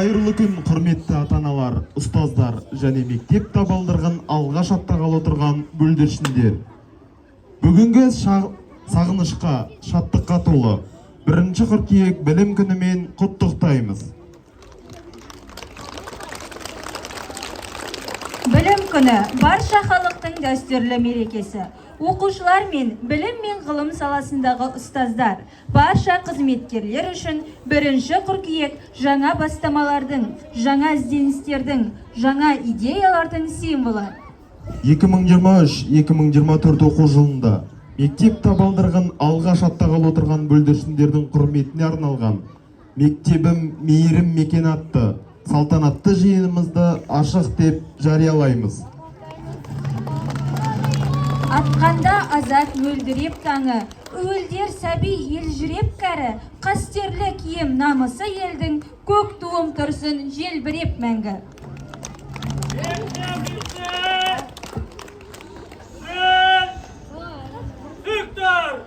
Қайырлы күн, құрметті ата-аналар, ұстаздар және мектеп табалдырығын алғаш аттағалы отырған бүлдіршіндер. Бүгінгі сағынышқа, шаттыққа толы 1 қыркүйек білім күнімен құттықтаймыз. Білім күні – барша халықтың дәстүрлі мерекесі. Оқушылар мен білім мен ғылым саласындағы ұстаздар, барша қызметкерлер үшін 1 қыркүйек жаңа бастамалардың, жаңа ізденістердің, жаңа идеялардың символы. 2023-2024 оқу жылында мектеп табалдырығын алғаш аттағалы отырған бүлдіршіндердің құрметіне арналған «Мектебім мейірім мекен» атты салтанатты жиынымызды ашық деп жариялаймыз. Атқанда азат мөлдіреп таңы, уілдер сәби, елжіреп кәрі, қастерлі киім намысы елдің, көк туым тұрсын желбіреп мәңгі. Виктор!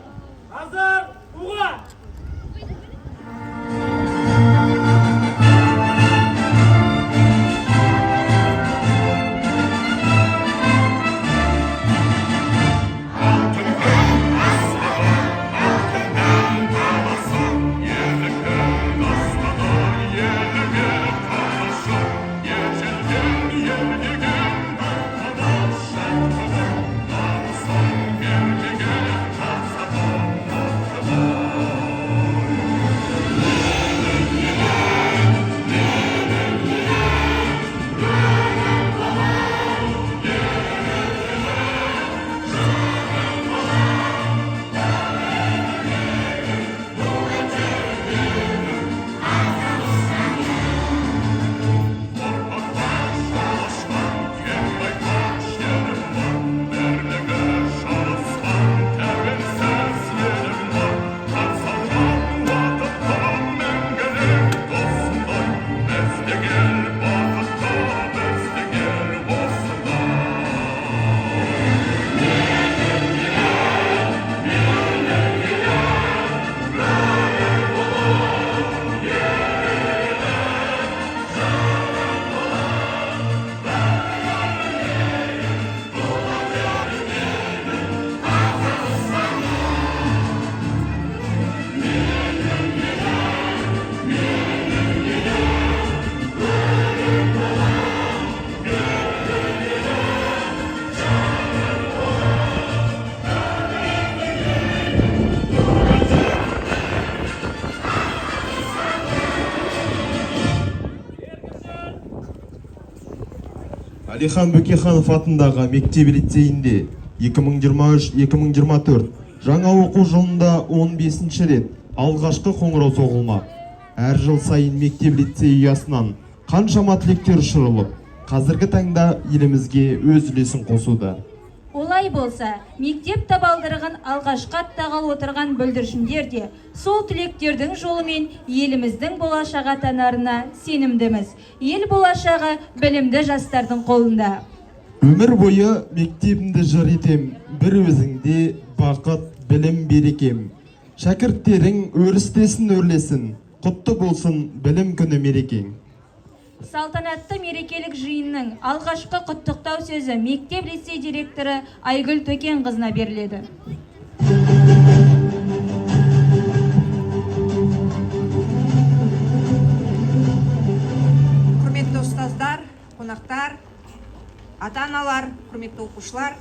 Назар, уға! Әлихан Бөкейханов атындағы мектеп лицейінде 2023-2024 жаңа оқу жылында 15 рет алғашқы қоңырау соғылмақ. Әр жыл сайын мектеп лицей ұясынан қаншама түлектер ұшырылып, қазіргі таңда елімізге өз үлесін қосуда. Олай болса, мектеп табалдырығын алғашқы аттағалы отырған бүлдіршіндер де сол түлектердің жолымен еліміздің болашағы атанарына сенімдіміз. Ел болашағы білімді жастардың қолында. Өмір бойы мектебімді жыр етем, бір өзіңде бақыт, білім, берекем. Шәкірттерің өрістесін, өрлесін, құтты болсын білім күні мерекең. Салтанатты мерекелік жиынның алғашқы құттықтау сөзі мектеп лицей директоры Айгүл Төкенқызына беріледі. Құрметті ұстаздар, қонақтар, ата аналар, құрметті оқушылар,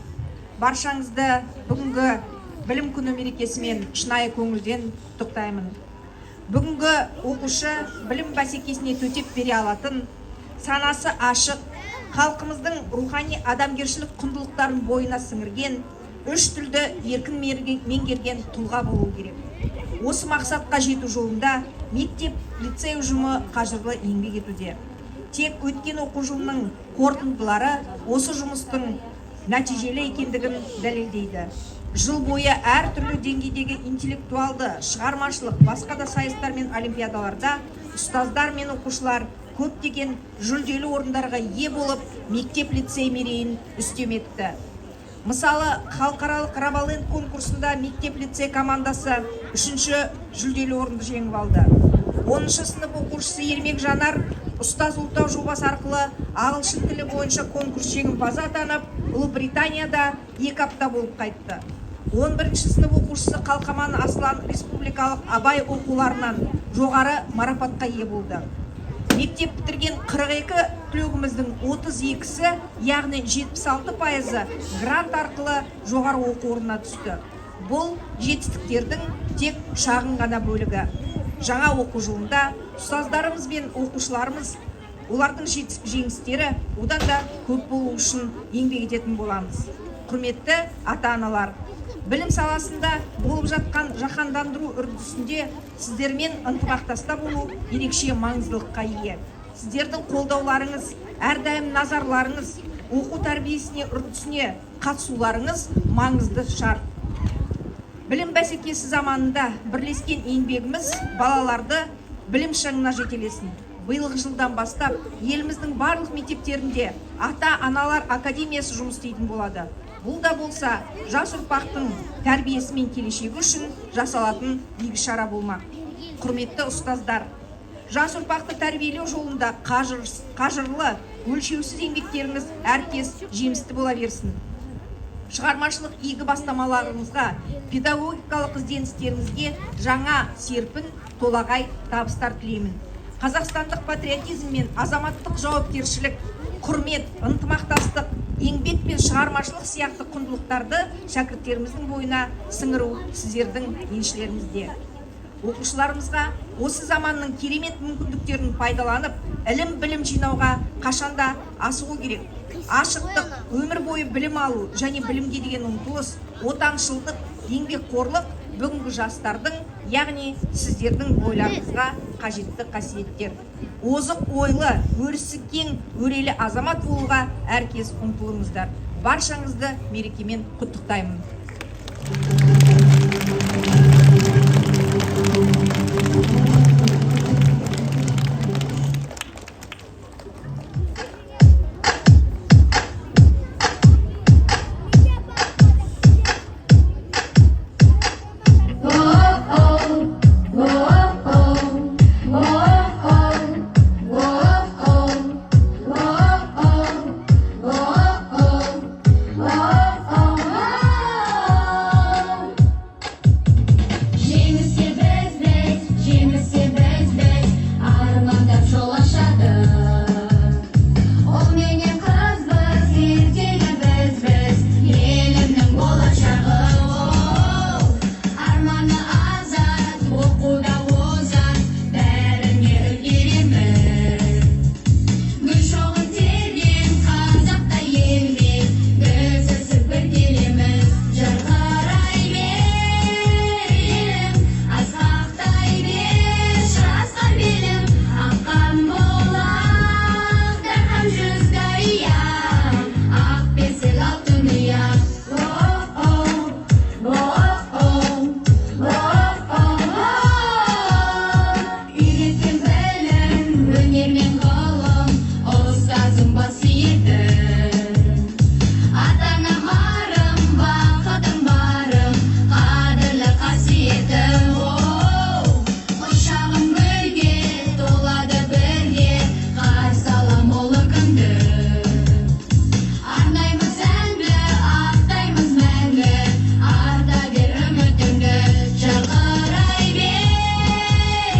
баршаңызды бүгінгі білім күні мерекесімен шынайы көңілден құттықтаймын. Бүгінгі оқушы білім бәсекесіне төтеп бере алатын, санасы ашық, халқымыздың рухани адамгершілік құндылықтарын бойына сіңірген, үш тілді еркін меңгерген тұлға болуы керек. Осы мақсатқа жету жолында мектеп лицей ұжымы қажырлы еңбек етуде. Тек өткен оқу жылының қорытындылары осы жұмыстың нәтижелі екендігін дәлелдейді. Жыл бойы әртүрлі деңгейдегі интеллектуалды, шығармашылық, басқа да сайыстар мен олимпиадаларда ұстаздар мен оқушылар көптеген жүлделі орындарға ие болып, мектеп лицей мерейін үстем етті. Мысалы, халықаралық Роболенд конкурсында мектеп лицей командасы үшінші жүлделі орынды жеңіп алды. 10-сынып оқушысы Ермек Жанар Ұстаз ұлытау жобасы арқылы ағылшын тілі бойынша конкурс жеңімпазы атанып, Ұлыбританияда 2 апта болып қайтты. 11 сынып оқушысы Қалқаман Аслан республикалық Абай оқуларынан жоғары марапатқа ие болды. Мектеп бітірген 42 түлегіміздің 32-сі, яғни 76%-ы грант арқылы жоғары оқу орнына түсті. Бұл жетістіктердің тек шағын ғана бөлігі. Жаңа оқу жылында ұстаздарымыз бен оқушыларымыз, олардың жеңістері одан да көп болу үшін еңбек ететін боламыз. Құрметті ата аналар, білім саласында болып жатқан жаһандандыру үрдісінде сіздермен ынтымақтаста болу ерекше маңыздылыққа ие. Сіздердің қолдауларыңыз, әрдайым назарларыңыз, оқу тәрбиесіне үрдісіне қатысуларыңыз маңызды шарт. Білім бәсекесі заманында бірлескен еңбегіміз балаларды білім шыңына жетелесін. Биылғы жылдан бастап еліміздің барлық мектептерінде ата аналар академиясы жұмыс істейтін болады. Бұл да болса жас ұрпақтың тәрбиесі мен келешегі үшін жасалатын игі шара болмақ. Құрметті ұстаздар, жас ұрпақты тәрбиелеу жолында қажырлы, өлшеусіз еңбектеріңіз әркез жемісті бола берсін. Шығармашылық игі бастамаларыңызға, педагогикалық ізденістеріңізге жаңа серпін, толағай табыстар тілеймін. Қазақстандық патриотизм мен азаматтық жауапкершілік, құрмет, ынтымақтастық, еңбек пен шығармашылық сияқты құндылықтарды шәкірттеріміздің бойына сіңіру сіздердің еншілеріңізде. Оқушыларымызға осы заманның керемет мүмкіндіктерін пайдаланып, ілім білім жинауға қашанда асығу керек. Ашықтық, өмір бойы білім алу және білімге деген ұмтылыс, отаншылдық, еңбекқорлық бүгінгі жастардың, яғни сіздердің бойларыңызға қажетті қасиеттер. Озық ойлы, өрісі кең, өрелі азамат болуға әркез ұмтылыңыздар. Баршаңызды мерекемен құттықтаймын. Жеңіске біз біз, жеңіске біз біз, армандап жол ашады. Ұл менен қызбыз, ертеңі біз біз, елімнің болашағы. Арманы азат, оқуда озат, бәріне үлгереміз. Гүл шоғын терген қазақтай елмен, біз өсіп бір келеміз. Жарқырай бер, елім, асқақтай бер, асқар белім, аққан бұлақ, дарқан жүз дария, ақ бесік, алтын ұя. О-о, о-о, о-о. Үйреткен білім, өнер мен ғылым, ұстазым бас иетін. Ата-анам арым, бақытым, барым, қадірлі қасиетім. Оу, құшағым гүлге толады, бірге қарсы алам ұлы күнді. Арнаймыз әнді, ақтаймыз мәңгі, арта бер үмітіңді. Жарқырай бер,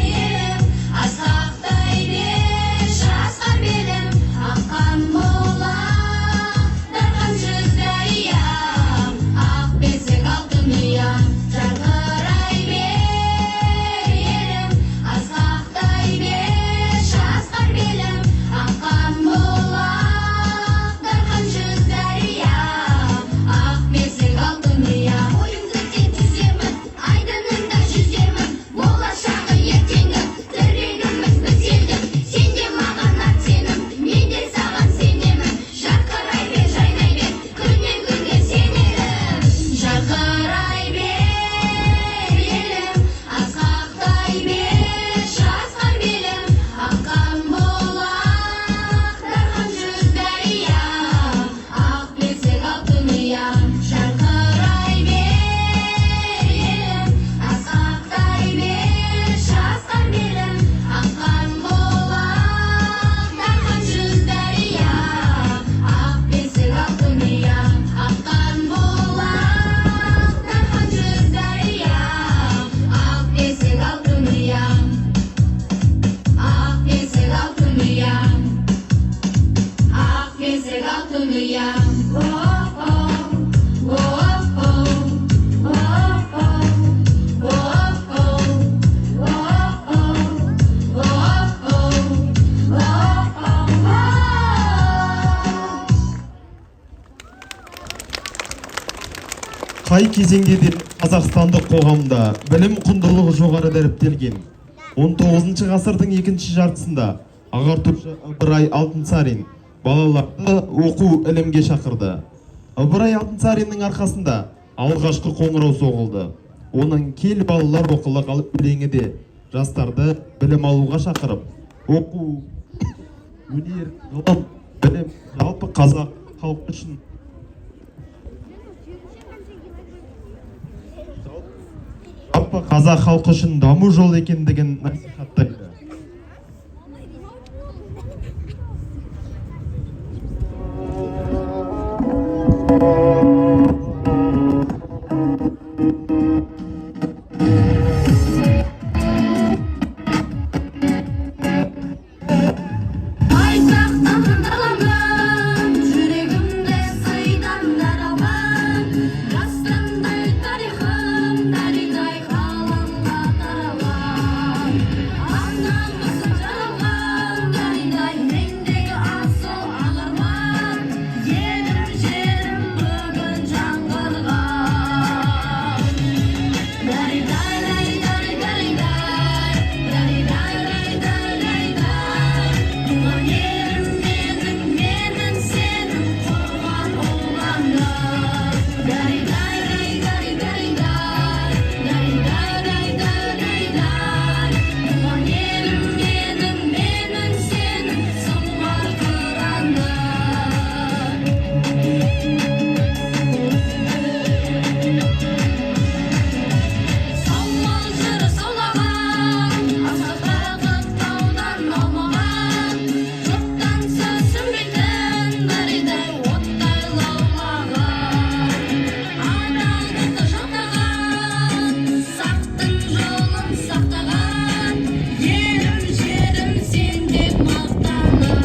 елім, асқақтай бер, асқар белім, аққан бұлақ, дарқан жүз дария, ақ бесік, алтын ұя. Жарқырай бер, елім, асқақтай бер, асқар белім, аққан бұлақ, дарқан жүз дария, ақ бесік, алтын ұя. Ойымды тек түземін, айдынында жүземін, болашағы ертеңгі тірегіміз біз елдің. Сен де маған арт сенім, мен де саған сенемін. Жарқырай бер, жайнай бер, күннен күнге сенелім. Жарқырай бер, елім, асқақтай бер, асқар белім, аққан бұлақ, дарқан жүз дария, ақ бесік, алтын ұя. Жарқырай бер, елім, асқақтай бер, асқар белім, аққан бұлақ, Қай кезеңде де қазақстандық қоғамда білім құндылығы жоғары дәріптелген. 19 ғасырдың екінші жартысында ағартушы Ыбырай Алтынсарин балаларды оқу ілімге шақырды. Ыбырай Алтынсариннің арқасында алғашқы қоңырау соғылды. Оның «Кел, балалар, оқылық» өлеңі де жастарды білім алуға шақырып, оқу, өнер, ғылым, білім жалпы қазақ халқы үшін жалпы қазақ халқы үшін даму жолы екендігін насихаттайды. Байтақ даламнан, жүрегімде сыйдан даралған, дастандай тарихым даридай ғаламға таралған. Анамызым жаралған даридай, мендегі асыл ақ арман, елім, жерім бүгін жаңғырған. Даридай, даридай, даридай, даридай, даридай, даридай. Туған елім менің, менің сенің қорған ұланым. Даридай, даридай, даридай, даридай, даридай, даридай. Туған елім менің, менің сенің сұңғар қыраным. Самал жыры саулаған, асқақ таудан аумаған, жұрттан сүрсінбейтін даридай оттай лаулаған. Адалдықты жақтаған, сақтың жолын сақтаған, елім, жерім сен деп мақтанам.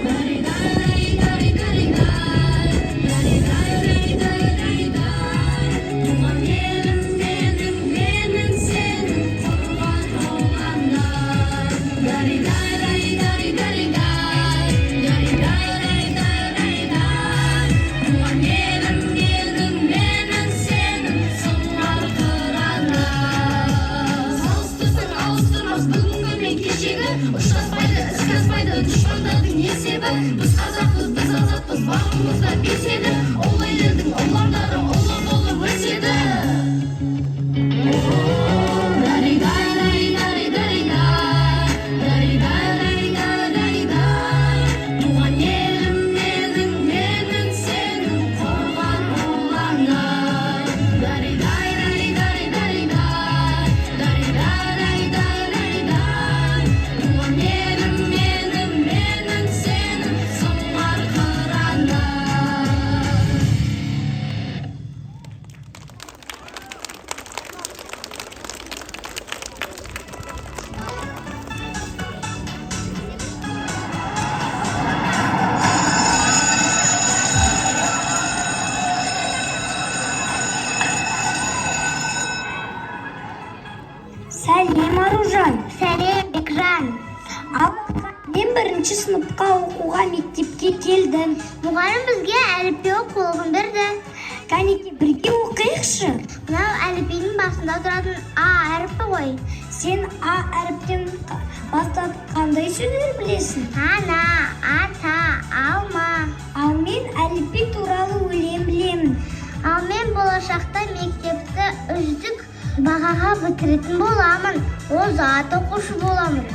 Даридай, даридай, даридай, даридай, даридай. Туған елім менің, менің сенің қорған ұланым. Даридай, даридай, даридай, даридай, даридай, даридай. Туған елім менің, менің сенің сұңғар қыраным. Салыстырсаң ауыстырмас бүгінгі мен кешегі, ұшыраспайды, іске аспайды дұшпандардың есебі. Біз қазақпыз, біз азатпыз, бағымызда беседі. Ұлы елдің ұландары ұлы болып өседі. Даридай, даридай, даридай, даридай, даридай, даридай. Туған елім менің, менің сенің қорған ұланым. Даридай, даридай, даридай, даридай, даридай, даридай. Туған елім менің, менің сенің сұңғар қыраным. Сәлем, Аружан! Сәлем, Бекжан! Ал мен бірінші сыныпқа оқуға мектепке келдім. Мұғалім бізге әліппе оқулығын берді. Кәнеки, бірге оқиықшы. Мынау әліпбидің басында тұратын А әрпі ғой. Сен А әріптен бастап қандай сөздер білесің? Ана, ата, алма. Ал мен әліпби туралы өлең білемін. Ал мен болашақта мектепті үздік бағаға бітіретін боламын. Озат оқушы боламын.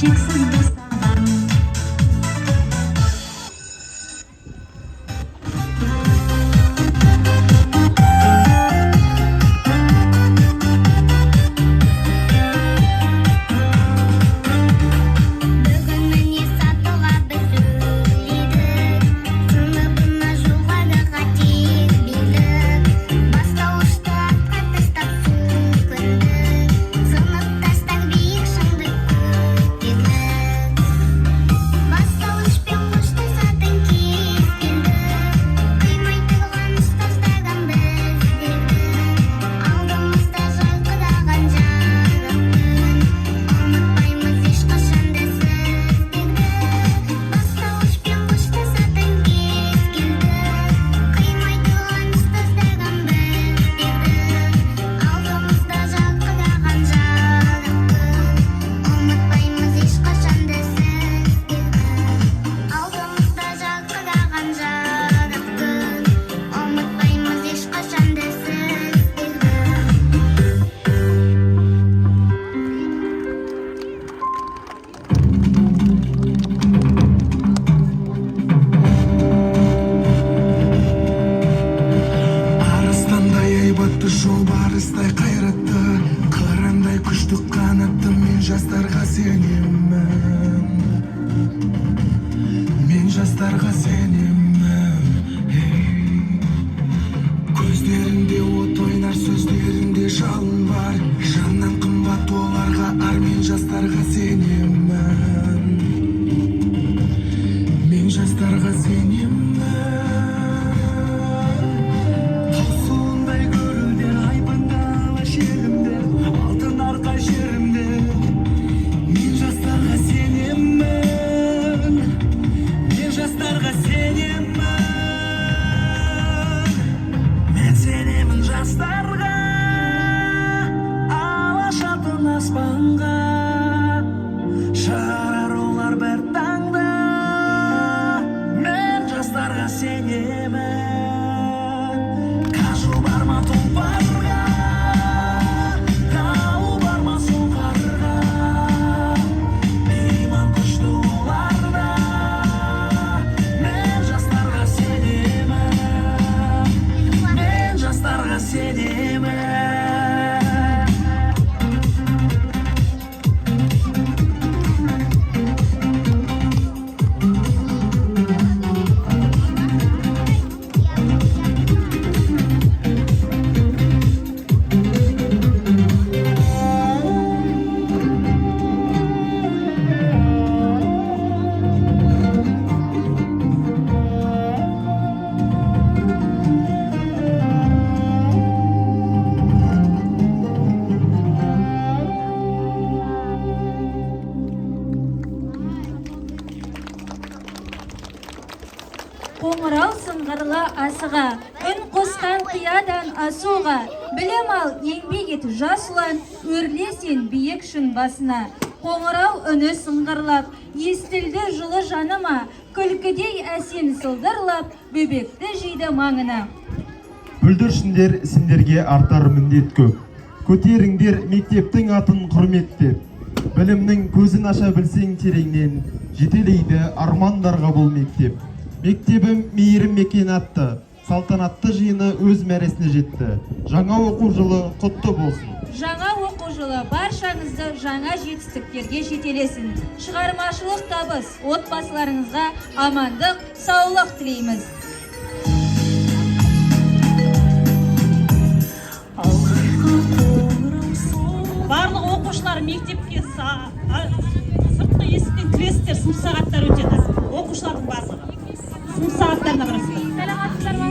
Шексіз бір саған. Бүгін міне сатыға біз өрледік, сыныбына жоғарыға тербелдік. Бастауышты артқа тастап сүйкіндік, сыныптастар биік шыңды көтердік. Бастауышпен қоштасатын кез келді, қимай тұрған ұстаздарым біздерді. Алдымызда жарқыраған жарық күн, ұмытпаймыз ешқашан да сіздерді. Бастауышпен қоштасатын кез келді, қимай тұрған ұстаздарым біздерді. Алдымызда жарқыраған жарық күн, ұмытпаймыз ешқашан да сіздерді. Алдымызда жарқыраған жарық күн, ұмытпаймыз ешқашан да сіздерді. Арыстандай айбатты, жолбарыстай қайратты, қырандай күшті, қанатты, мен жастарға сенемін, мен жастарға сенемін, ей. Көздерінде от ойнар, сөздерінде жалын бар, жаннан қымбат оларға ар, мен жастарға сенемін, мен жастарға сенемін. Тау суындай көліңдер, айбынды алаш елімде, алтын арқа жерімде, мен жастарға сенемін, мен жастарға сенемін, мен сенемін жастарға, алаш атын аспанға шығарар олар бір таңда, мен жастарға сенемін. Қажу бар ма тұлпарға, тау бар ма сұңқарға, иман күшті оларда, мен жастарға сенемін, мен жастарға сенемін. Қоңырау сыңғырла асыға, үн қосқан қиядан асуға, білім ал, еңбек ет, жас ұлан, өрле сен биік шың басына. Қоңырау үні сыңғырлап, естілді жылы жаныма, күлкідей әсем сылдырлап, бөбекті жиды маңына. Бүлдіршіндер, сендерге артар міндет көп. Көтеріңдер мектептің атын құрметтеп. Білімнің көзін аша білсең тереңнен, жетелейді армандарға бұл мектеп. Мектебім мейірім мекен атты салтанатты жиыны өз мәресіне жетті. Жаңа оқу жылы құтты болсын! Жаңа оқу жылы баршаңызды жаңа жетістіктерге жетелесін. Шығармашылық табыс, отбасыларыңызға амандық, саулық тілейміз. Алғашқы қоңырау сол. Барлық оқушылар мектепке сыртқы есіктен кіресіздер, сынып сағаттар өтеді. Оқушылардың барлығы сынып сағаттарына барасыздар. Саламатсыздар ма?